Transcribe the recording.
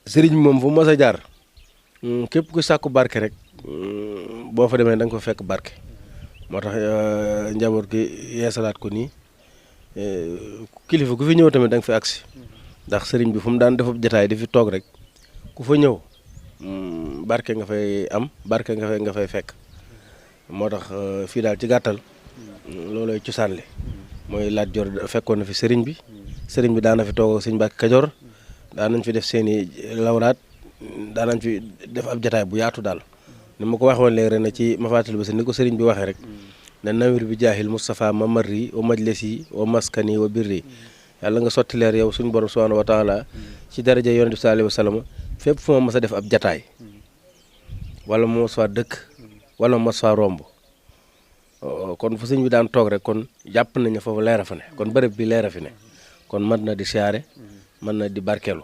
sëriñ bi moom fu mu mës a jaar képp ku sàkku barke rek boo fa demee da nga fa fekk barke moo tax njaboot gi yeesalaat ko nii kilifa ku fi ñëw tamit da nga fi agsi ndax sëriñ bi fu mu daan defub jataay di fi toog rek ku fa ñëw barke nga fay am barke nga fay fekk moo tax fii daal ci gàttal loolooy cosaan li mooy Lat Joor fekkoon na fi sëriñ bi daan na fi toog ak sëñ Mbàkke Kajoor daan nañ fi def seeni lawraat daan nañ fi def ab jataay bu yaatu daal ni ma ko waxoon léegi rek na ci ma fàttali ba ni ko sëriñ bi waxee rek ne nawir bi jaahil Moustapha ma marri wa majlisi wa maskani wa birri yàlla nga sotti leer yow suñu borom subhanahu wa taala ci daraja yonent bi sallallahu alayhi wa sallam fépp fu ma mas a def ab jataay wala ma mas faa dëkk wala ma mas faa romb kon fu sëñ bi daan toog rek kon jàpp nañu foofu leer a fa ne kon bërëb bi leer a fi ne kon mën na di siyaare mën na di barkeelu